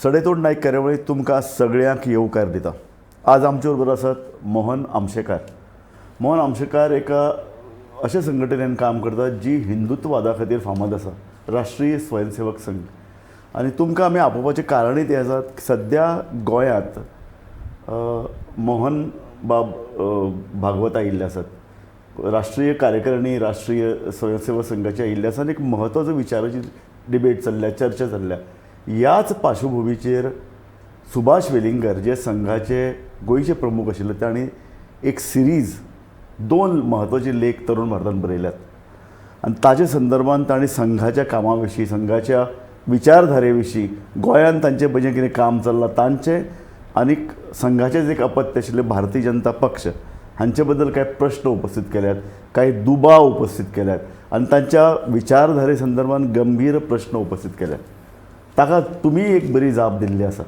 सडेतोड नायक कार्यावळीत तुमकां सगळ्यांक येवकार दिता. आज आमचे बरोबर आसात मोहन आमशेकार. मोहन आमशेकार एका अशा संघटनेन काम करतात जी हिंदुत्ववादा खातीर फामाद आसा, राष्ट्रीय स्वयंसेवक संघ. आनी तुमकां आमी आपोवपाचें कारणूय तें आसा, सद्या गोंयांत मोहन बाब भागवत आयिल्ले आसात, राष्ट्रीय कार्यकारिणी राष्ट्रीय स्वयंसेवक संघाचे आयिल्ले आसा आनी एक म्हत्वाचो विचाराची डिबेट चल्ल्या, चर्चा चल्ल्या. ह्याच पार्श्वभुमीचेर सुभाष वेलिंगकर जे संघाचे गोंयचे प्रमुख आशिल्ले तांणी एक सिरीज दोन म्हत्वाचे लेख तरुण भारतान बरयल्यात आनी ताचे संदर्भात तांणी संघाच्या कामा विशीं, संघाच्या विचारधारे विशीं, गोंयांत तांचें पळय जें कितें काम चल्लां तांचें आनीक संघाचें एक अपत्य आशिल्लें भारतीय जनता पक्ष हांचे बद्दल कांय प्रश्न उपस्थित केल्यात, कांय दुबाव उपस्थित केल्यात आनी तांच्या विचारधारे संदर्भात गंभीर प्रश्न उपस्थित केल्यात. ताका तुमी एक बरी जाप दिल्ली आसा.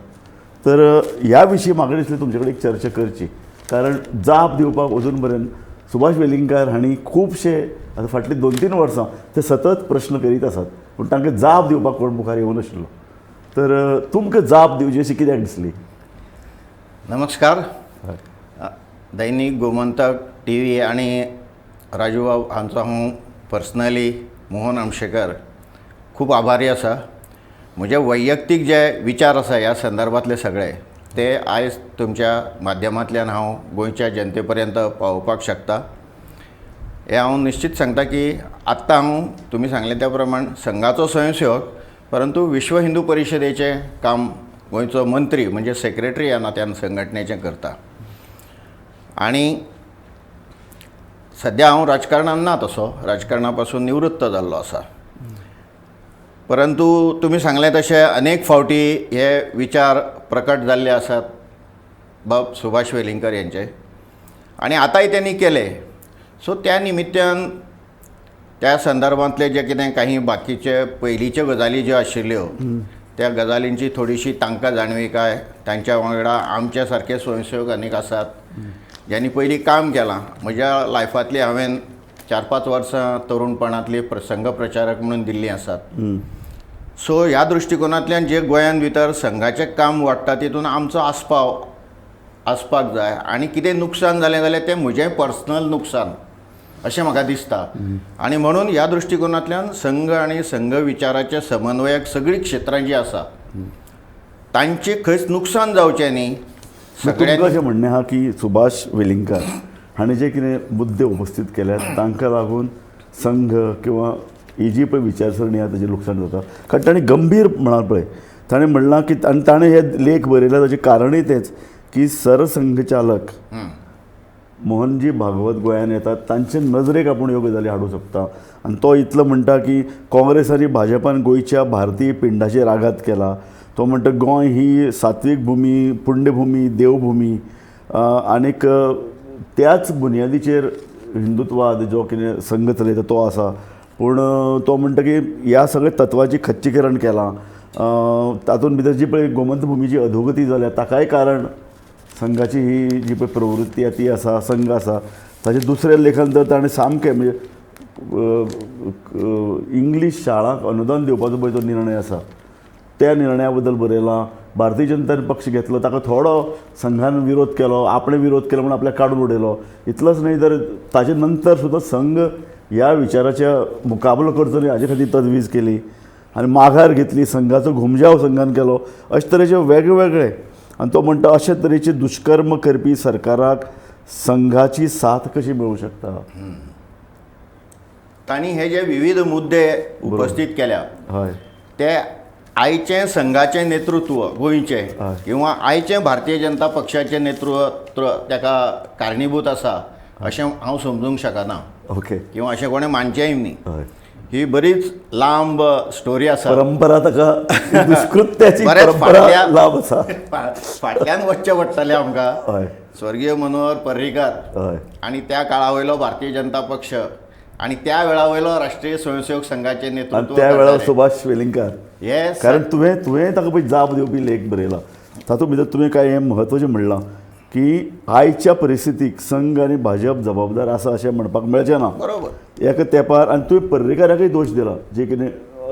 तर ह्या विशीं म्हाका दिसलें तुमचे कडेन एक चर्चा करची, कारण जाप दिवपाक अजून पर्यंत सुभाष वेलिंगकार हांणी खुबशे आतां फाटलीं 2-3 वर्सां ते सतत प्रश्न करीत आसात, पूण तांकां जाप दिवपाक कोण मुखार येवनाशिल्लो. तर तुमकां जाप दिवची अशी कित्याक दिसली? नमस्कार. दैनिक गोमंतक टी व्ही आनी राजूबाब हांचो हांव पर्सनली मोहन आमशेकर खूब आभारी आसा. म्हजे वैयक्तीक जे विचार आसा ह्या संदर्भांतले सगळे ते आयज तुमच्या माध्यमांतल्यान हांव गोंयच्या जनते पर्यंत पावोवपाक शकता. हें हांव निश्चित सांगता की आत्तां हांव तुमी सांगलें त्या प्रमाण संघाचो स्वयंसेवक, परंतु विश्व हिंदू परिशदेचें काम गोंयचो मंत्री म्हणजे सेक्रेटरी ह्या नात्यान संघटनेचें करता. आनी सद्या हांव राजकारणान ना, तसो राजकारणा पासून निवृत्त जाल्लो आसा, परंतु तुमी सांगलें तशें अनेक फावटी हे विचार प्रकट जाल्ले आसात बाब सुभाष वेलिंगकर यांचे, आनी आतांय त्यांनी केले. सो त्या निमित्यान त्या संदर्भांतले जे कितें काही बाकीचे पयलींच्यो गजाली ज्यो आशिल्ल्यो त्या गजालींची थोडीशी तांकां जाणविकाय, तांच्या वांगडा आमच्या सारके स्वयंसेवक अनेक आसात ज्यांनी पयलीं काम केलां. म्हज्या लायफांतली हांवें 4-5 वर्सां तरुणपणांतली संघ प्रचारक म्हणून दिल्लीं आसात. सो ह्या दृश्टिकोनांतल्यान जे गोंयांत भितर संघाचें काम वाडटा तितून आमचो आस्पाव आसपाक जाय आनी कितें नुकसान जालें जाल्यार तें म्हजें पर्सनल नुकसान अशें म्हाका दिसता. आनी म्हणून ह्या दृश्टिकोनांतल्यान संघ आनी संघ विचाराचे समन्वयक सगळीं क्षेत्रां जीं आसा तांचें खंयच नुकसान जावचें न्ही. तुमकां अशें म्हणणें आहा की सुभाष वेलिंगकर हांणी जे कितें मुद्दे उपस्थित केल्यात तांकां लागून संघ किंवा ही जी पळय विचारसरणी आहा ताजें लुकसाण जाता, कारण ताणें गंभीर म्हळां पळय, ताणें म्हणलां की आनी ताणें हे लेख बरयला ताचें कारणूय तेंच की सरसंघचालक मोहनजी भागवत गोंयांत येतात तांचे नजरेक आपूण ह्यो गजाली हाडूंक शकता. आनी तो इतलो म्हणटा की काँग्रेस आनी भाजपान गोंयच्या भारतीय पिंडाचेर आघात केला. तो म्हणटा गोंय ही सात्वीक भुमी, पुण्यभुमी, देवभुमी आनीक त्याच बुन्यादीचेर हिंदुत्वाद जो कितें संघ चलयता तो आसा. पूण तो म्हणटा की ह्या सगळ्या तत्वाची खच्चीकरण केलां, तातूंत भितर जी पळय गोमंतभुमीची अधोगती जाल्या ताकाय कारण संघाची ही जी पळय प्रवृत्ती आसा ती आसा, संघ आसा. ताचें दुसरें लेखन तर ताणें सामकें म्हणजे इंग्लीश शाळांक अनुदान दिवपाचो पळय तो निर्णय आसा त्या निर्णया बद्दल बरयलां. भारतीय जनता पक्ष घेतलो ताका थोडो संघान विरोध केलो, आपणें विरोध केलो म्हणून आपल्याक काडून उडयलो. इतलोच न्हय तर ताजे नंतर सुद्दां संघ ह्या विचाराच्या मुकाबलो करचो न्हय हाजे खातीर तजवीज केली आनी माघार घेतली, संघाचो घुमजाव संघान केलो. अशे तरेचे वेगवेगळे, आनी तो म्हणटा अशे तरेचे दुष्कर्म करपी सरकाराक संघाची साथ कशी मेळूं शकता. तांणी हे जे विविध मुद्दे उपस्थित केल्या हय ते आयचें संघाचें नेतृत्व गोंयचें किंवा आयचें भारतीय जनता पक्षाचें नेतृत्व ताका कारणीभूत आसा अशें हांव समजूंक शकना. ओके, किंवा अशें कोणें मानचेंय न्ही. ही बरीच लांब स्टोरी आसा, परंपरा ताका दुष्कृत्याची परंपरा लांब आसा, फाटल्यान वचचें पडटलें आमकां. स्वर्गीय मनोहर पर्रीकर आनी त्या काळा वयलो भारतीय जनता पक्ष आनी त्या वेळा वयलो राष्ट्रीय स्वयंसेवक संघाचें नेतृत्व त्या वेळार सुभाष वेलिंगकर. येस, कारण तुवें तुवें ताका पळय जाप दिवपी लेख बरयला तातूंत भितर तुवें कांय हें म्हत्वाचें म्हणलां की आयच्या परिस्थितीक संघ आनी भाजप जबाबदार आसा अशें म्हणपाक मेळचें ना. बरोबर, एका तेंपार आनी तुवें पर्रीकाराकय दोश दिला जे कितें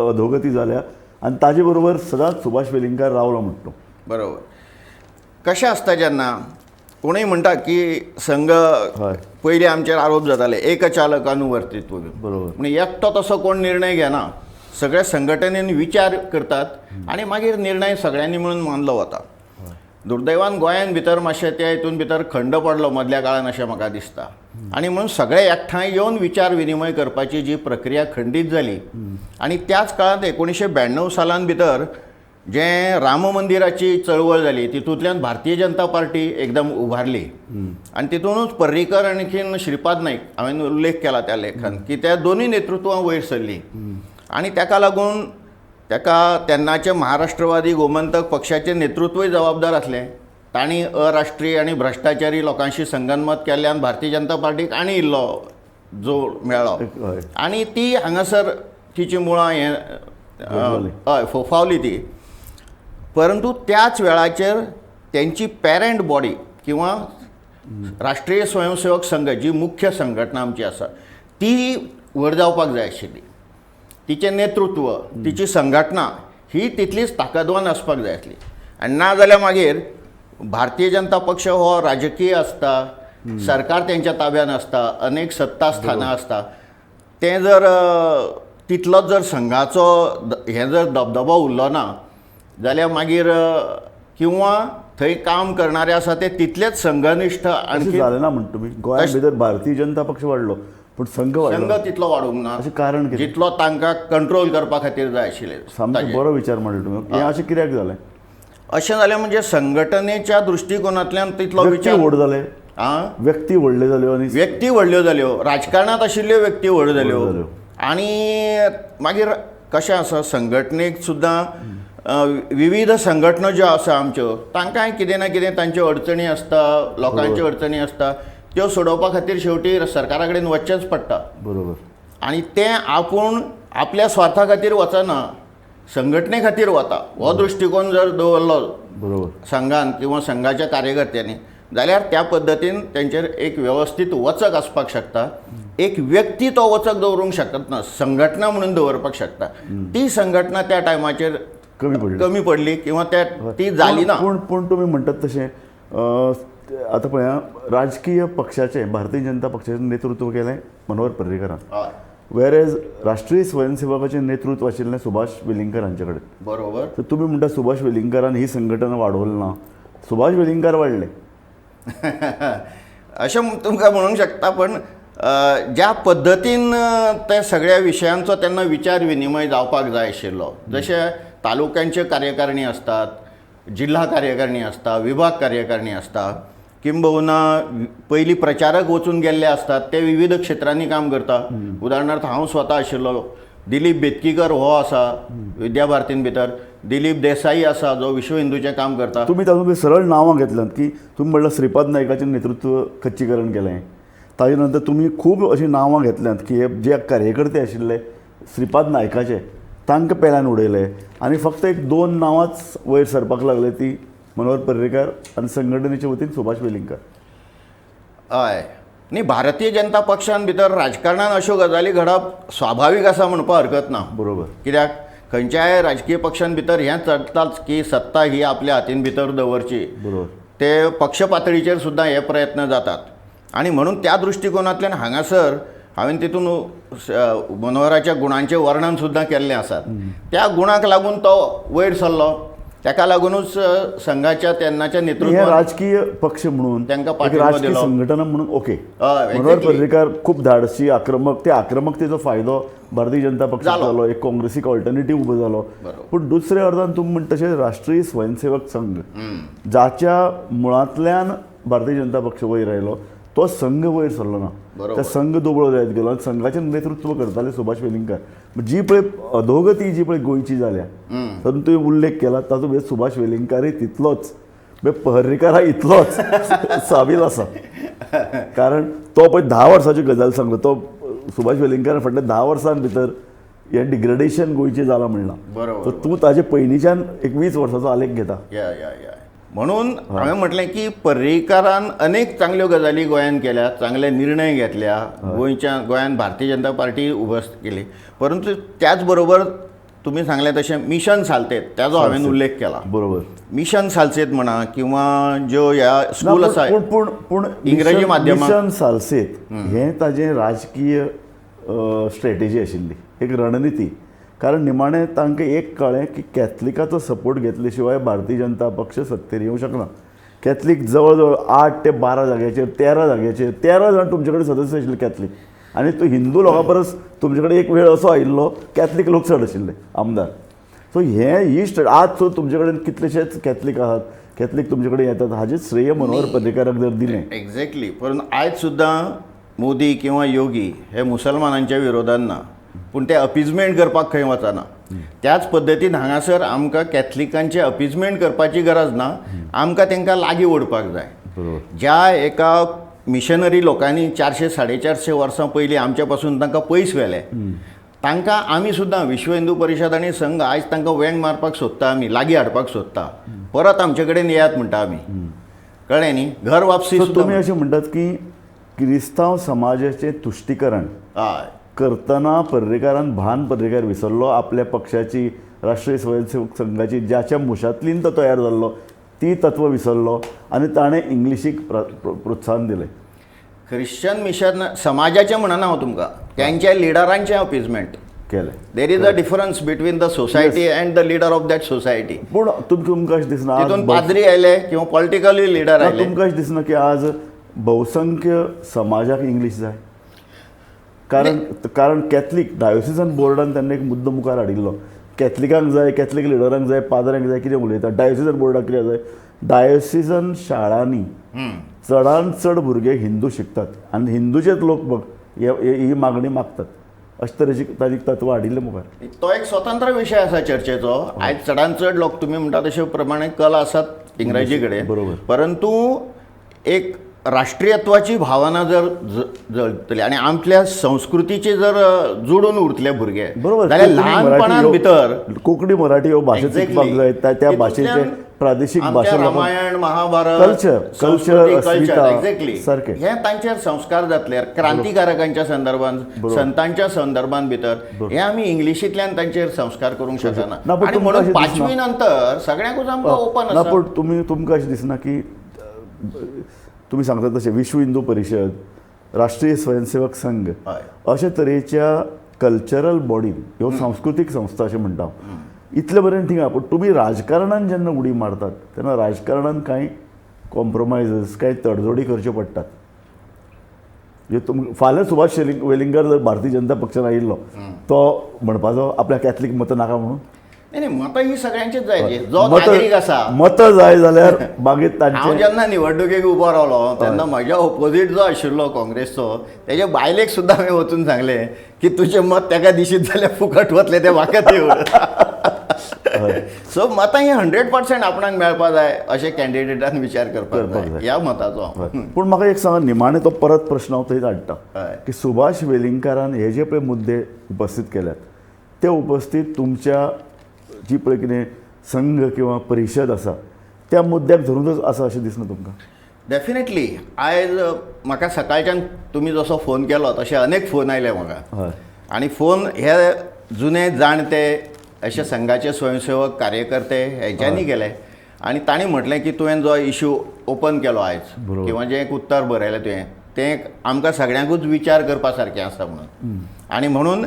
अधोगती जाल्या आनी ताजे बरोबर सदांच सुभाष वेलिंगकार रावलो म्हणटा तूं. बरोबर. कशें आसता जेन्ना कोणूय म्हणटा की संघ, पयलीं आमचेर आरोप जाताले एकचालक अनुवर्तित्व, बरोबर, पूण एकटो तसो कोण निर्णय घेना, सगळ्या संघटनेन विचार करतात आनी मागीर निर्णय सगळ्यांनी मेळून मानलो वता. दुर्दैवान गोंयान भितर मातशें त्या हितून भितर खंड पडलो मदल्या काळान अशें म्हाका दिसता आनी म्हणून सगळे एकठांय येवन विचार विनिमय करपाची जी प्रक्रिया खंडीत जाली आनी त्याच काळांत 1992 सालान भितर जें राम मंदिराची चळवळ जाली तितूंतल्यान भारतीय जनता पार्टी एकदम उभारली आनी तितूनच पर्रीकर आणखीन श्रीपाद नाईक हांवें उल्लेख केला त्या लेखान की त्या दोनूय नेतृत्वां वयर सरलीं आनी ताका लागून ताका तेन्नाचे महाराष्ट्रवादी गोमंतक पक्षाचें नेतृत्वय जबाबदार आसलें. तांणी अराष्ट्रीय आनी भ्रश्टाचारी लोकांशी संगनमत केल्ल्यान भारतीय जनता पार्टीक आनी इल्लो जोर मेळ्ळो आनी ती हांगासर तिची मुळां हें हय फोफावली ती. परंतु त्याच वेळाचेर तेंची पॅरंट बॉडी किंवा राष्ट्रीय स्वयंसेवक संघ जी मुख्य संघटना आमची आसा ती व्हड जावपाक जाय आशिल्ली. तिचें नेतृत्व, तिची संघटना ही तितलीच ताकदवान आसपाक जाय आसली आनी ना जाल्यार मागीर भारतीय जनता पक्ष हो राजकीय आसता, सरकार तेंच्या ताब्यान आसता, अनेक सत्ता स्थानां आसता, तें जर तितलोच जर संघाचो हें जर दबदबो उरलो ना जाल्यार मागीर किंवा थंय काम करणारे आसा ते तितलेच संघनिश्ठ आणखी जालें ना म्हणटा तुमी. गोंया भितर भारतीय जनता पक्ष वाडलो पूण संघ संघ तितलो वाडूंक ना. अशें कारण कितें? जितलो तांकां कंट्रोल करपा खातीर जाय आशिल्लें. सामकें बरो विचार म्हणलो तुमी. हें अशें कित्याक जालें? अशें जालें म्हणजे संघटनेच्या दृश्टिकोनांतल्यान तितलो विचार व्हड जाले, व्यक्ती व्हडल्यो जाल्यो आनी व्यक्ती व्हडल्यो जाल्यो, राजकारणांत आशिल्ल्यो व्यक्ती व्हड जाल्यो आनी मागीर कशें आसा संघटनेक सुद्दां विविध संघटना ज्यो आसा आमच्यो तांकांय कितें ना कितें तांच्यो अडचणी आसता, लोकांच्यो अडचणी आसता, त्यो सोडोवपा खातीर शेवटी सरकारा कडेन वचचेंच पडटा. बरोबर. आनी तें आपूण आपल्या स्वार्था खातीर वचना, संघटने खातीर वता. हो दृश्टिकोन जर दवरलो बरोबर संघान किंवा संघाच्या कार्यकर्त्यांनी जाल्यार त्या पद्दतीन तेंचेर एक वेवस्थीत वचक आसपाक शकता. एक व्यक्ती तो वचक दवरूंक शकत ना, संघटना म्हणून दवरपाक शकता. ती संघटना त्या टायमाचेर कमी पडली किंवा त्या ती जाली ना. पूण पूण तुमी म्हणटात तशें आतां पळया राजकीय पक्षाचें भारतीय जनता पक्षाचें नेतृत्व केलें मनोहर पर्रीकरान, वेर एज राष्ट्रीय स्वयंसेवकाचें नेतृत्व आशिल्लें सुभाष वेलिंगकर हांचे कडेन. बरोबर. तर तुमी म्हणटा सुभाष वेलिंगकरान ही संघटना वाडोवली ना, सुभाष वेलिंगकार वाडले अशें तुमकां म्हणूंक शकता. पण ज्या पद्दतीन त्या सगळ्या विशयांचो तेन्ना विचार विनिमय जावपाक जाय आशिल्लो, जशें तालुक्यांच्यो कार्यकारणी आसतात, जिल्हा कार्यकारणी आसता, विभाग कार्यकारणी आसता, किंबहुना पयलीं प्रचारक वचून गेल्ले आसतात ते विविध क्षेत्रांनी काम करता. उदाहरणार्थ हांव स्वता आशिल्लो, दिलीप बेतकीकर हो आसा विद्याभारतीन भितर, दिलीप देसाई आसा जो विश्व हिंदूचें काम करता. तुमी तातूंत सरळ नांवां घेतल्यात की तुमी म्हणल्यार श्रीपाद नायकाचें नेतृत्व खच्चीकरण केलें, ताजे नंतर तुमी खूब अशीं नांवां घेतल्यांत की हे जे कार्यकर्ते आशिल्ले श्रीपाद नायकाचे तांकां पेल्यान उडयले आनी फक्त एक दोन नांवांच वयर सरपाक लागले, ती मनोहर पर्रीकार आनी संघटनेचे वतीन सुभाष वेलिंगकर. हय न्ही, भारतीय जनता पक्षान भितर राजकारणान अश्यो गजाली घडप स्वाभावीक आसा म्हणपाक हरकत ना. बरोबर. कित्याक खंयच्याय राजकीय पक्षान भितर हें चलताच की सत्ता ही आपल्या हातीन भितर दवरची. बरोबर. ते पक्ष पातळीचेर सुद्दां हे प्रयत्न जातात आनी म्हणून त्या दृश्टिकोनांतल्यान हांगासर हांवें तितून मनोहराच्या गुणांचें वर्णन सुद्दां केल्लें आसा. त्या गुणाक लागून तो वयर सरलो, ताका लागुनूच संघाच्या तेन्नाच्या नेतृत्वान राजकीय पक्ष म्हणून तांकां पाठिंबो राजकीय दिलो. संघटना म्हणून ओके मनोहर पर्रीकार खूब धाडसी आक्रमक, त्या आक्रमकतेचो फायदो भारतीय जनता पक्षाक जालो, एक काँग्रेसीक ऑल्टरनेटीव उबो जालो. पूण दुसऱ्या अर्दान तुमी म्हणटा तशें राष्ट्रीय स्वयंसेवक संघ जाच्या मुळांतल्यान भारतीय जनता पक्ष वयर आयलो तो संघ वयर सरलो ना, त्या संघ दुबळो जायत गेलो आनी संघाचें नेतृत्व करताले सुभाष वेलिंगकार. जी पळय अधोगती जी पळय गोंयची जाल्या तातूंत तुवें उल्लेख केला तातूंत भितर सुभाष वेलिंगकारय तितलोच, पर्रीकारा इतलोच साबील आसा. कारण तो पळय 10 वर्सांची गजाल सांगलो, तो सुभाष वेलिंगकार फाटल्या 10 वर्सां भितर हें डिग्रेडेशन गोंयचें जालां म्हणलां. बरोबर. तूं ताजे पयलींच्यान एक 20 वर्सांचो आलेख घेता. या या या म्हणून हांवें म्हटलें की पर्रीकारान अनेक चांगल्यो गजाली गोंयान केल्या, चांगले निर्णय घेतल्या, गोंयच्या गोंयान भारतीय जनता पार्टी उबस केली, परंतु त्याच बरोबर तुमी सांगलें तशें मिशन सालतेत त्याचो हांवें उल्लेख केला. बरोबर. मिशन सालसेत म्हणा किंवा ज्यो ह्या स्कूल आसा पूण पूण पूण इंग्रजी माध्यमांत मिशन सालसेत हें ताजें राजकीय स्ट्रेटेजी आशिल्ली, एक रणनिती. कारण निमाणें तांकां एक कळ्ळें की कॅथलिकाचो सपोर्ट घेतले शिवाय भारतीय जनता पक्ष सत्तेर येवंक शकना. कॅथलीक जवळ जवळ 8 ते 12 जाग्याचेर 13 जाग्याचेर 13 जाण तुमचे कडेन सदस्य आशिल्ले कॅथलीक. आनी तूं हिंदू लोकां परस तुमचे कडेन एक वेळ असो आयिल्लो कॅथलीक लोक चड आशिल्ले आमदार. सो हे ही आज सुद्दां तुमचे कडेन कितलेशेच कॅथलीक आहात, कॅथलीक तुमचे कडेन येतात, हाजें श्रेय मनोहर पर्रीकाराक जर दिलें. एक्झॅक्टली. परंतु आयज सुद्दां मोदी किंवा योगी हे मुसलमानांच्या विरोधान ना, पूण ते अपिजमेंट करपाक खंय वचना. त्याच पद्दतीन हांगासर आमकां कॅथलिकांचे अपिजमेंट करपाची गरज ना, आमकां तांकां लागीं ओडपाक जाय. ज्या एका मिशनरी लोकांनी 400 450 वर्सां पयलीं आमच्या पासून तांकां पयस व्हेले, तांकां आमी सुद्दां विश्व हिंदू परिशद आनी संघ आयज तांकां वेंग मारपाक सोदता, आमी लागीं हाडपाक सोदता, परत आमचे कडेन येयात म्हणटा आमी. कळ्ळें न्ही? घर वापसी. तुमी अशें म्हणटात की क्रिस्तांव समाजाचें तुश्टीकरण करतना पर्रीकारान भान पर्रीकार विसरलो, आपल्या पक्षाची राष्ट्रीय स्वयंसेवक संघाची ज्याच्या मुशांतलीन तो तयार जाल्लो ती तत्व विसरलो आनी ताणें इंग्लिशीक प्रोत्साहन दिलें. ख्रिश्चन मिशन समाजाचें म्हणना हांव तुमकां, त्यांच्या लिडरांचें अपिजमेंट केलें. There is a difference between the society and the leader of that society. पूण तुमकां अशें दिसना तितून पाद्री आयले किंवा पॉलिटिकली लिडर आयले, तुमकां अशें दिसना की आज बहुसंख्य समाजाक इंग्लीश जाय? कारण कारण कॅथलीक डायोसिजन बोर्डान तेन्ना एक मुद्दो मुखार हाडिल्लो, कॅथलिकांक जाय, कॅथलीक लिडरांक जाय, पाद्र्यांक जाय, कितें उलयता. डायोसिजन बोर्डाक कितें जाय, डायोसिजन शाळांनी चडान चड भुरगे हिंदू शिकतात आनी हिंदूचेच लोक बघ ही मागणी मागतात, अशे तरेची ताजी तत्वां हाडिल्ले मुखार. तो एक स्वतंत्र विशय आसा चर्चेचो. आयज चडान चड लोक तुमी म्हणटा तशे प्रमाणे कल आसात इंग्रजी कडेन, बरोबर, परंतु एक राष्ट्रीयत्वाची भावना जर जळटली आनी आमच्या संस्कृतीचे जर जुडून उरतले भुरगे, बरोबर, जाल्यार ल्हानपणान भितर कोंकणी मराठी ह्यो भाशा शिकपाक जाय, त्या भाशेचे प्रादेशीक भाशा, रामायण महाभारत, कल्चर, कल्चर, अस्मिता, एक्झॅक्टली सारकें हे तांचेर संस्कार जातले. क्रांतिकारकांच्या संदर्भान, संतांच्या संदर्भान भितर हे आमी इंग्लिशींतल्यान तांचेर संस्कार करूंक शकना. आनी म्हणून 5वी नंतर सगळ्यांकूच आमकां ओपन आसा. पूण तुमकां अशें दिसना की तुमी सांगता तशें विश्व हिंदू परिशद, राष्ट्रीय स्वयंसेवक संघ अशे तरेच्या कल्चरल बॉडी ह्यो सांस्कृतीक संस्था अशें म्हणटा, इतले पर्यंत थिंगा. पूण तुमी राजकारणान जेन्ना उडी मारतात तेन्ना राजकारणान कांय कॉम्प्रोमायजीस, कांय तडजोडी करच्यो पडटात. फाल्यां सुभाष वेलिंगकर जर भारतीय जनता पक्षान आयिल्लो तो म्हणपाचो आपल्या कॅथलीक मतां नाका म्हणून? नाही, मतां ही सगळ्यांचीच जाय. जो नागरीक आसा मतां जाय जाल्यार मागीर तांचे. हांव जेन्ना निवडणुकेक उबो रावलो तेन्ना म्हज्या ओपोजीट जो आशिल्लो काँग्रेसचो, तेज्या बायलेक सुद्दां हांवें वचून सांगलें की तुजें मत ताका दिशीत जाल्यार फुकट वतलें, तें म्हाका दी. सो मतां ही 100% आपणाक मेळपा जाय अशें कॅन्डिडेटान विचार करपाक जाय ह्या मताचो. पूण म्हाका एक सांगा, निमाणें तो परत प्रश्न हांव थंयच हाडटा की सुभाष वेलिंगकारान हे जे पळय मुद्दे उपस्थीत केल्यात ते उपस्थीत तुमच्या जी पळय कितें संघ किंवा परिशद आसा त्या मुद्द्याक धरूनच आसा अशें दिसना तुमकां? डेफिनेटली. आयज म्हाका सकाळच्यान तुमी जसो फोन केलो तशे अनेक फोन आयले म्हाका, आनी फोन हे जुने जाणते अशे संघाचे स्वयंसेवक कार्यकर्ते हेंच्यांनी केले आनी तांणी म्हटलें की तुवें जो इशू ओपन केलो आयज किंवा जें एक उत्तर बरयलें तुवें तें आमकां सगळ्यांकूच विचार करपा सारकें आसा म्हणून. आनी म्हणून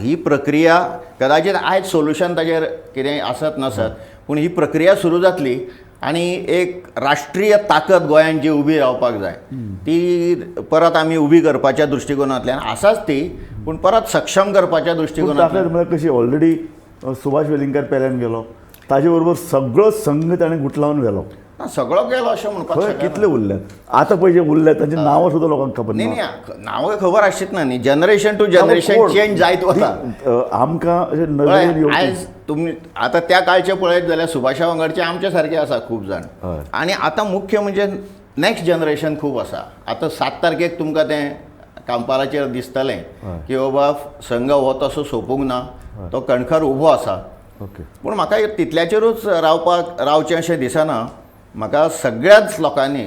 ही प्रक्रिया कदाचित आयज सोल्युशन ताजेर कितें आसत नासत, पूण ही प्रक्रिया सुरू जातली आनी एक राष्ट्रीय ताकद गोंयांत जी उबी रावपाक जाय ती परत आमी उबी करपाच्या दृश्टिकोनांतल्यान आसाच ती, पूण परत सक्षम करपाच्या दृश्टिकोनांतल्यान. ताकद म्हळ्यार कशी, ऑलरेडी सुभाष वेलिंगकर पेल्यान गेलो, ताजे बरोबर सगळो संघ ताणें गुटलावन व्हेलो. ना, सगळो गेलो अशें म्हणपाक कितले उरल्यात आतां पळय जे उरल्यात तांची नांवां सुद्दां लोकांक खबर ना. नांवां खबर आसचीच ना न्ही, जनरेशन टू जनरेशन चेंज जायत वता. आमकां अशें नजरेन आयज तुमी आतां त्या काळचे पळयत जाल्यार सुभाषा वांगडचे आमचे सारके आसा खूब जाण, आनी आतां मुख्य म्हणजे नेक्स्ट जनरेशन खूब आसा. आतां 7 तारखेक तुमकां तें कांपाराचेर दिसतलें की बाबा संघ हो तसो सोंपूंक ना, तो कणखर उबो आसा. पूण म्हाका तितल्याचेरूच रावचें अशें दिसना. म्हाका सगळ्याच लोकांनी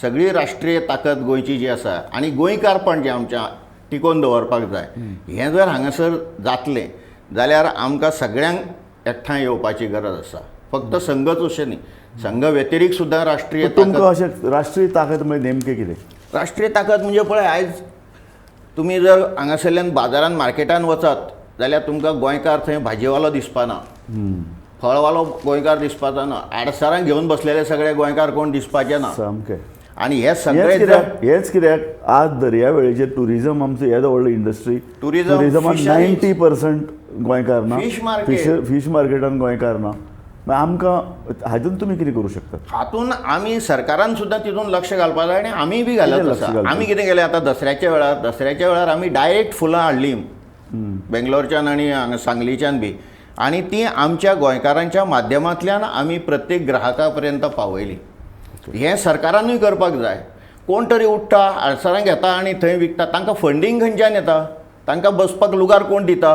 सगळी राष्ट्रीय ताकद गोंयची जी आसा आनी गोंयकारपण जें आमच्या टिकोवन दवरपाक जाय, हें जर हांगासर जातलें जाल्यार आमकां सगळ्यांक एकठांय येवपाची गरज आसा. फक्त संघच अशें न्ही, संघ व्यतिरिक्त सुद्दां राष्ट्रीय तुमकां अशें राष्ट्रीय ताकद म्हणजे नेमकें कितें? राष्ट्रीय ताकद म्हणजे पळय, आयज तुमी जर हांगासरल्यान बाजारान मार्केटान वचत जाल्यार तुमकां गोंयकार थंय भाजीवालो दिसपाना, फळवालो गोंयकार दिसपाचो ना, आडसरां घेवन बसलेले सगळे गोंयकार कोण दिसपाचे ना. सामकें. आनी हे सगळे हेच कित्याक आज दर्यावेळेचेर टुरिजम आमचो येदो व्हडलो इंडस्ट्री, टुरिजमान 90% गोंयकार ना, फीश मार्केटान गोंयकार ना. आमकां हातून तुमी कितें करूं शकता? हातून आमी सरकारान सुद्दां तितून लक्ष घालपाक जाय आनी आमी बी घालत आसा. आमी कितें केलें आतां दसऱ्याच्या वेळार आमी डायरेक्ट फुलां हाडलीं बेंगलोरच्यान आनी हांगा सांगलीच्यान बी, आनी ती आमच्या गोंयकारांच्या माध्यमांतल्यान आमी प्रत्येक ग्राहका पर्यंत पावयली. हें सरकारानूय करपाक जाय. कोण तरी उठ्ठा, आडसरां घेता आनी थंय विकता, तांकां फंडींग खंयच्यान येता, तांकां बसपाक लुगार कोण दिता,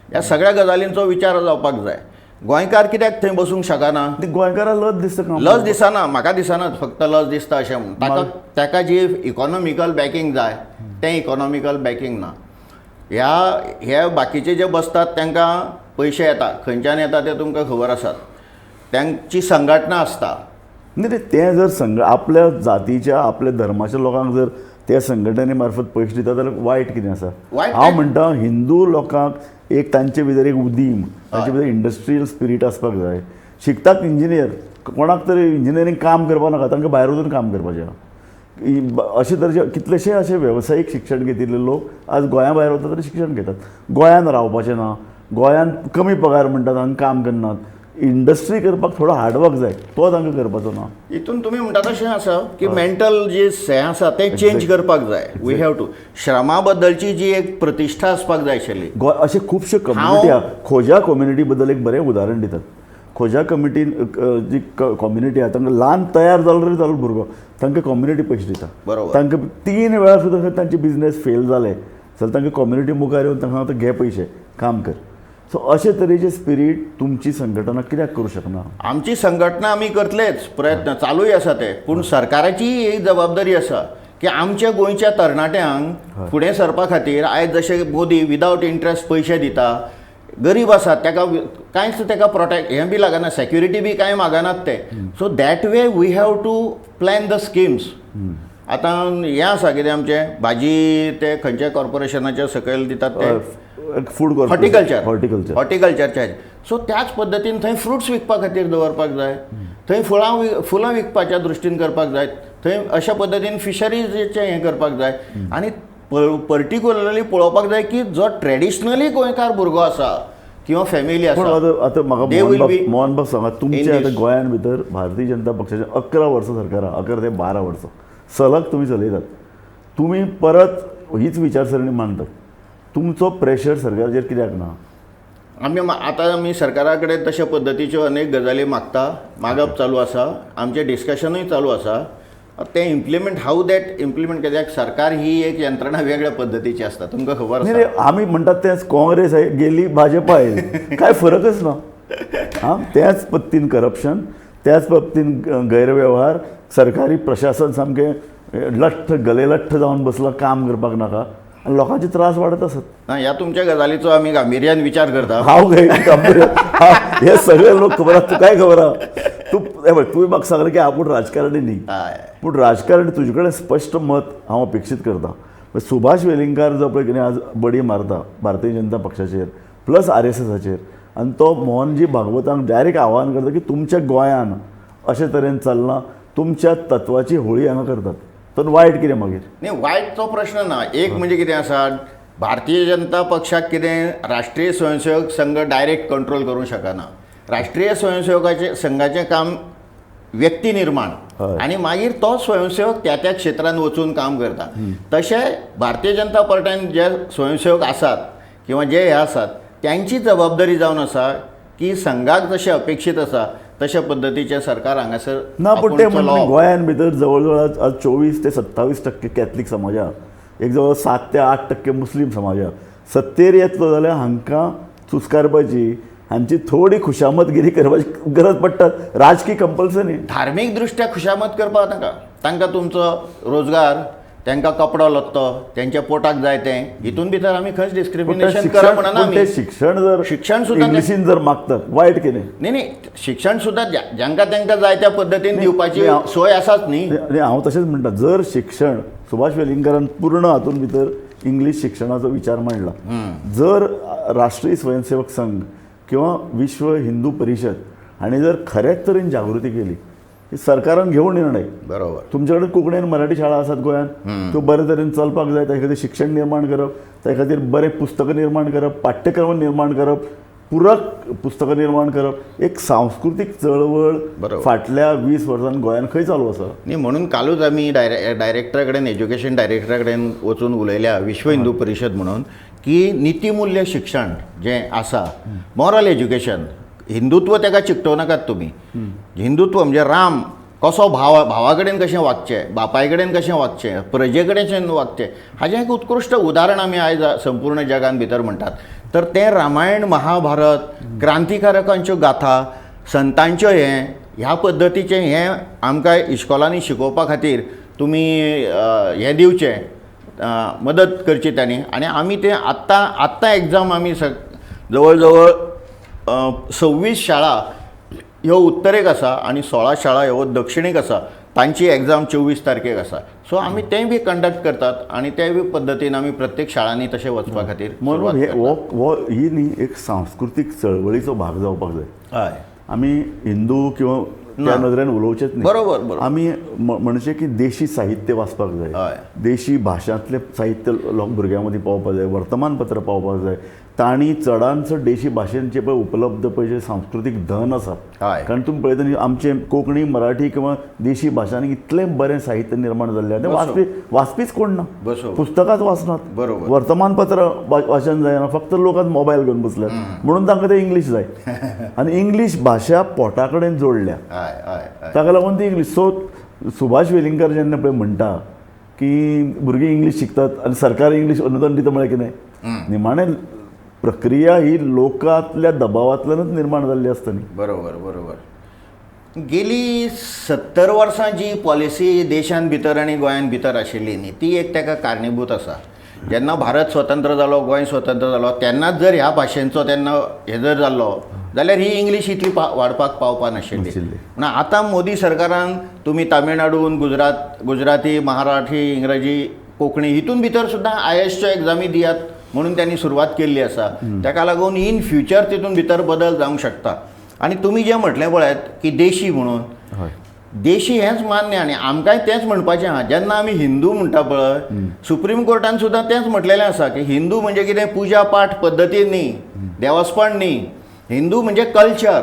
ह्या सगळ्या गजालींचो विचार जावपाक जाय. गोंयकार कित्याक थंय बसूंक शकना? गोंयकाराक लज दिसता? लज दिसना, म्हाका दिसना, फक्त लज दिसता अशें म्हणून. ताका जी इकॉनॉमिकल बॅकींग जाय तें इकॉनॉमिकल बॅकींग ना. ह्या हे बाकीचे जे बसतात तांकां पयशे येता, खंयच्यान येता ते तुमकां खबर आसात, तांची संघटना आसता. न्ही तें जर आपल्या जातीच्या आपल्या धर्माच्या लोकांक जर त्या संघटने मार्फत पयशे दिता जाल्यार वायट कितें आसा? हांव म्हणटा हिंदू लोकांक एक तांचे भितर एक उदीम, तांचे भितर इंडस्ट्रियल स्पिरीट आसपाक जाय. शिकतात इंजिनियर, कोणाक तरी इंजिनियरींग काम करपाक नाका, तांकां भायर वचून काम करपाचें. अशे तरेचे कितलेशे अशे वेवसायीक शिक्षण घेतिल्ले लोक आज गोंया भायर वता तरी शिक्षण घेतात. गोंयान रावपाचें ना, गोंयान कमी पगार म्हणटात, हांगा काम करनात. इंडस्ट्री करपाक थोडो हार्डवर्क जाय, तो तांकां करपाचो ना. हितून तुमी म्हणटा तशें आसा की मेंटल जी हें आसा तें चेंज करपाक जाय. We have to श्रमा बद्दलची जी एक प्रतिश्ठा आसपाक जाय आशिल्ली. अशे खुबशे कम्युनिटी आहा. खोजा कम्युनिटी बद्दल एक बरें उदाहरण दितात. खोजा कमिटीन जी कम्युनिटी आहा तांकां ल्हान तयार जालो तरी जालो भुरगो, तांकां कम्युनिटी पयशे दिता. बरोबर. तांकां 3 वेळार सुद्दां तांचे बिजनेस फेल जाले जाल्यार तांकां कम्युनिटी मुखार येवन तांकां आतां घे पयशे, काम कर. सो अशे तरेचे स्पिरीट तुमची संघटना कित्याक करूं शकना? आमची संघटना आमी करतलेच, प्रयत्न चालूय आसा ते, पूण सरकाराची एक जबाबदारी आसा की आमच्या गोंयच्या तरणाट्यांक फुडें सरपा खातीर आयज जशें मोदी विदावट इंट्रस्ट पयशे दिता, गरीब आसात ताका कांयच ताका प्रोटेक्ट हें बी लागना, सेक्युरिटी बी कांय मागनात ते. So that way we have to plan the schemes. आतां हें आसा कितें आमचें भाजी ते खंयच्या कॉर्पोरेशनाच्या सकयल दितात ते फूड हॉर्टिकल्चर, हॉर्टिकल्चर हॉर्टिकल्चरच्या. सो त्याच पद्दतीन थंय फ्रुट्स विकपा खातीर दवरपाक जाय, थंय फुलां विकपाच्या दृश्टीन करपाक जाय, थंय अशा पद्दतीन फिशरीजचें हें करपाक जाय. आनी पर्टिक्युलरली पळोवपाक जाय की जो ट्रेडिशनली गोंयकार भुरगो आसा किंवा फॅमिली आसा. पण आतां म्हाका मोहन बाब सांगा, तुमच्या आतां गोंयान भितर भारतीय जनता पक्षाचें 11 वर्सां सरकार आहा, 11 ते 12 वर्सां सलग तुमी चलयतात, तुमी परत हीच विचारसरणी मांडटात, तुमचो प्रेशर सरकाराचेर कित्याक ना? आमी आतां आमी सरकारा कडेन तशा पद्दतीच्यो अनेक गजाली मागता, मागप चालू आसा, आमचें डिस्कशनूय चालू आसा. तें इम्प्लिमेंट, how that implement, कित्याक सरकार ही एक यंत्रणा वेगळ्या पद्दतीची आसता, तुमकां खबर आसा. आमी म्हणटात तेंच, काँग्रेस गेली भाजपा आयली, कांय फरकच ना. आं, त्याच पद्दतीन करप्शन, त्याच पद्दतीन गैरवेव्हार, सरकारी प्रशासन सामकें लठ्ठ गलेलठ्ठ जावन बसलां, काम करपाक नाका, आनी लोकांचे त्रास वाडत आसात. ना, ह्या तुमच्या गजालीचो आमी गांभिर्यान विचार करता. हांव हे सगळे लोक खबर आसा, तुकाय खबर आसा. तूं तुवें म्हाका सांगलें की आपूण राजकारणी न्ही, पूण राजकारणी तुजे कडेन स्पश्ट मत हांव अपेक्षीत करता. सुभाष वेलिंगकार जो पळय कितें आज बडी मारता भारतीय जनता पक्षाचेर प्लस RSSाचेर, आनी तो मोहनजी भागवतांक डायरेक्ट आव्हान करता की तुमच्या गोंयान अशे तरेन चल्लां, तुमच्या तत्वाची होळी हांगा करतात, तर वायट कितें मागीर? न्ही, वायट तो प्रश्न ना. एक म्हणजे कितें आसा, भारतीय जनता पक्षाक कितें राष्ट्रीय स्वयंसेवक संघ डायरेक्ट कंट्रोल करूंक शकना. राष्ट्रीय स्वयंसेवकाचें संघाचें काम व्यक्ती निर्माण, आनी मागीर तो स्वयंसेवक त्या त्या क्षेत्रांत वचून काम करता. तशें भारतीय जनता पार्टीन जे स्वयंसेवक आसात किंवा जे हे आसात त्यांची जबाबदारी जावन आसा की संघाक जशें अपेक्षीत आसा तशा पद्दतीचें सरकार हांगासर ना. पूण तें म्हणलें गोंयान भितर जवळ जवळ आज 24 ते 27% कॅथलीक समाज आहा, एक जवळ 7 ते 8% मुस्लीम समाज आहा. सत्तेर येतलो जाल्यार हांकां चुस्कारपाची, हांची थोडी खुशामतगिरी करपाची गरज पडटा, राजकी कंपल्सरी. धार्मीक दृश्ट्या खुशामत करपाक नाका, तांकां तुमचो रोजगार, तांकां कपडो लत्तो, तेंच्या पोटाक जाय तें, हितून भितर आमी खंयच डिस्क्रिमिनेशन करप म्हणना आमी. ते शिक्षण जर शिक्षण सुद्दां इंग्लिशीन जर मागतात वायट कितें? न्ही न्ही, शिक्षण सुद्दां जांकां तांकां जाय त्या पद्दतीन दिवपाची सोय आसाच न्ही. न्ही, हांव तशेंच म्हणटा, जर शिक्षण सुभाष वेलिंगकारान पूर्ण हातून भितर इंग्लीश शिक्षणाचो विचार मांडला, जर राष्ट्रीय स्वयंसेवक संघ किंवा विश्व हिंदू परिषद हांणी जर खऱ्याच तरेन जागृती केली, सरकारान घेवन निर्णय, बरोबर, तुमचे कडेन कोंकणी आनी मराठी शाळा आसात गोंयांत, त्यो बरे तरेन चलपाक जाय. त्या खातीर शिक्षण निर्माण करप, त्या खातीर बरें पुस्तकां निर्माण करप, पाठ्यक्रम निर्माण करप, पुरक पुस्तकां निर्माण करप, एक सांस्कृतीक चळवळ फाटल्या 20 वर्सांत गोंयांत खंय चालू आसा. न्ही, म्हणून कालूच आमी डायरेक्टरा कडेन, एज्युकेशन डायरेक्टरा कडेन वचून उलयल्या विश्व हिंदू परिशद म्हणून की नितीमूल्य शिक्षण जें आसा, मॉरल एज्युकेशन, हिंदुत्व ताका चिकटोवं नाकात तुमी. हिंदुत्व म्हणजे राम कसो भावा कडेन कशें वागचें, बापाय कडेन कशें वागचें, प्रजे कडेन कशें वागचें, हाजें एक उत्कृश्ट उदाहरण आमी आयज संपूर्ण जगान भितर म्हणटात. तर तें रामायण, महाभारत, क्रांतिकारकांच्यो गाथा, संतांच्यो हें ह्या पद्दतीचें हें आमकां इश्कोलांनी शिकोवपा खातीर तुमी हें दिवचें, मदत करची तांणी. आनी आमी तें आत्तां आत्तां एग्जाम आमी जवळ जवळ 26 शाळा ह्यो उत्तरेक आसा आनी 16 शाळा ह्यो दक्षिणेक आसा, तांची एग्जाम 24 तारखेक आसा. सो आमी तें बी कंडक्ट करतात आनी ते बी पद्दतीन आमी प्रत्येक शाळांनी तशें वचपा खातीर म्हणून ही न्ही एक सांस्कृतीक चळवळीचो भाग जावपाक जाय. हय, आमी हिंदू किंवा त्या नदरेन उलोवचेच न्ही. बरोबर, आमी म्हणचे की देशी साहित्य वाचपाक जाय, देशी भाशांतलें साहित्य लोक भुरग्यां मदीं पावपाक जाय, वर्तमानपत्र पावपाक जाय. तांणी चडान चड देशी भाशेन जे पळय उपलब्ध पळय जे सांस्कृतीक धन आसा, कारण तुमी पळयता न्ही आमचें कोंकणी, मराठी किंवा देशी भाशांनी इतलें बरें साहित्य निर्माण जाल्लें आसा, तें वाचपीच कोण ना, पुस्तकांच वाचनात, वर्तमानपत्र वाचन जायना, फक्त लोक आतां मोबायल घेवन बसल्यात म्हणून तांकां तें इंग्लीश जाय आनी इंग्लीश भाशा पोटा कडेन जोडल्या, ताका लागून ती इंग्लीश. सो सुभाष वेलिंगकार जेन्ना पळय म्हणटा की भुरगीं इंग्लीश शिकतात आनी सरकार इंग्लीश अनुदान दिता म्हळ्यार कितें, निमाणें प्रक्रिया ही लोकांतल्या दबावांतल्यानच निर्माण जाल्ली आसता न्ही. बरोबर बरोबर. गेली 70 वर्सां जी पॉलिसी देशान भितर आनी गोंयान भितर आशिल्ली न्ही, ती एक ताका कारणीभूत आसा. जेन्ना भारत स्वतंत्र जालो, गोंय स्वतंत्र जालो, तेन्नाच जर ह्या भाशेंचो तेन्ना हे जर जाल्लो जाल्यार ही इंग्लीश इतली वाडपाक पावपा नाशिल्ली. पूण आतां मोदी सरकारान तुमी तामिळनाडून, गुजराती, मराठी, इंग्रजी, कोंकणी हितून भितर सुद्दां आयएसच्यो एग्जामी दियात म्हणून त्यांनी सुरवात केल्ली आसा. ताका लागून इन फ्युचर तितून भितर बदल जावंक शकता. आनी तुमी जें म्हटलें पळयात की देशी म्हणून, देशी हेंच मान्य आनी आमकांय तेंच म्हणपाचें आहा. जेन्ना आमी हिंदू म्हणटा पळय, सुप्रीम कोर्टान सुद्दां तेंच म्हटलेलें आसा की हिंदू म्हणजे कितें, पुजा पाठ पद्दती न्ही, देवस्पण न्ही, हिंदू म्हणजे कल्चर,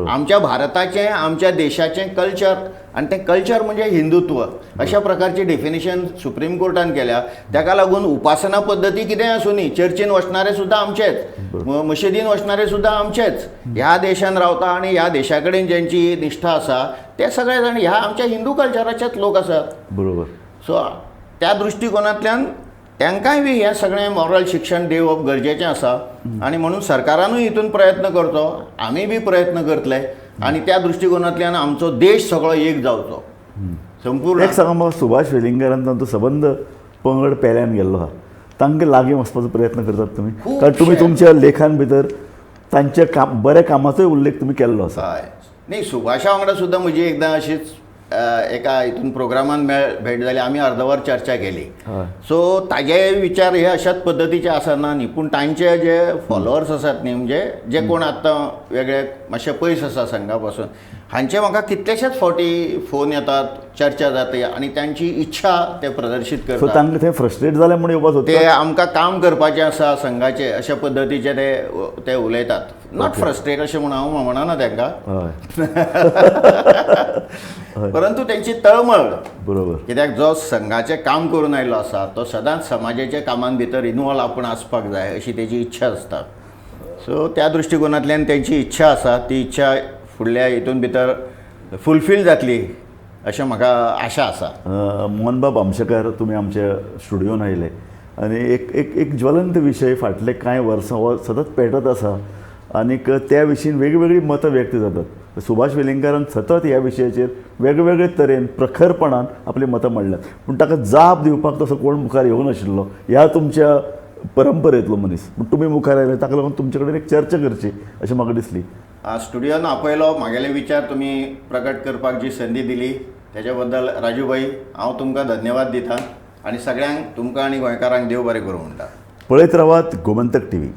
आमच्या भारताचें, आमच्या देशाचें कल्चर, आनी तें कल्चर म्हणजे हिंदुत्व, अशा प्रकारची डेफिनेशन सुप्रीम कोर्टान केल्या. ताका लागून उपासना पद्दती कितेंय आसूं न्ही, चर्चीन वचणारे सुद्दां आमचेच, मशिदीन वचणारे सुद्दां आमचेच, ह्या देशान रावता आनी ह्या देशा कडेन ज्यांची निश्ठा आसा ते सगळे जाण ह्या आमच्या हिंदू कल्चराचेच लोक आसात. बरोबर. सो त्या दृश्टिकोनांतल्यान तांकांय बी हें सगळें मॉरल शिक्षण दिवप गरजेचें आसा आनी म्हणून सरकारानूय हितून प्रयत्न करचो, आमी बी प्रयत्न करतले आनी त्या दृश्टिकोनांतल्यान आमचो देश सगळो एक जावचो संपूर्ण. एक सांगा म्हाका, सुभाष वेलिंगकारान तांचो सबंद पंगड पेल्यान गेल्लो आसा, तांकां लागीं वचपाचो प्रयत्न करतात तुमी? कारण तुमी तुमच्या लेखान भितर तांच्या काम बऱ्या कामाचोय उल्लेख तुमी केल्लो आसा. हय, न्ही, सुभाषा वांगडा सुद्दां म्हजी एकदां अशीच एका हितून प्रोग्रामान भेट जाली, आमी अर्दवर चर्चा केली. सो ताजे विचार हे अशाच पद्दतीचे आसना न्ही, पूण तांचे जे फॉलोअर्स आसात न्ही, म्हणजे जे कोण आतां वेगळे मातशे पयस आसा संघा पासून, हांचे म्हाका कितलेशेच फावटी फोन येतात, चर्चा जाता आनी तांची इच्छा ते प्रदर्शीत करतात. सो तांकां थंय फ्रस्ट्रेट जालें म्हूण येवपाक सोदता, ते आमकां काम करपाचें आसा संघाचें, अशा पद्दतीचे ते उलयतात. Not frustrate अशें म्हूण हांव म्हणना तांकां, परंतु त्यांची तळमळ. बरोबर. कित्याक जो संघाचें काम करून आयलो आसा तो सदांच समाजाच्या कामान भितर इनवॉल्व आपूण आसपाक जाय अशी तेजी इच्छा आसता. सो त्या दृश्टिकोनांतल्यान तेंची इच्छा आसा, ती इच्छा फुडल्या हितून भितर फुलफील जातली अशें म्हाका आशा आसा. मोहनबाब आमशेकार, तुमी आमच्या स्टुडियोन आयले आनी एक एक एक ज्वलंत विशय फाटले कांय वर्सां हो सतत पेटत आसा आनीक त्या विशीं वेगवेगळीं मतां व्यक्त जातात. सुभाष वेलिंगकारान सतत ह्या विशयाचेर वेगवेगळे तरेन प्रखरपणान आपली मतां मांडल्यात, पूण ताका जाप दिवपाक तसो कोण मुखार येवंक नाशिल्लो. ह्या तुमच्या परंपरेंतलो मनीस, पूण तुमी मुखार आयले, ताका लागून तुमचे कडेन एक चर्चा करची अशें म्हाका दिसली. स्टुडियोन आपयलो, म्हागेले विचार तुमी प्रकट करपाक जी संदी दिली तेच्या बद्दल राजूभाई हांव तुमकां धन्यवाद दिता आनी सगळ्यांक, तुमकां आनी गोंयकारांक देव बरें करूं म्हणटा. पळयत रावात गोमंतक टीव्ही.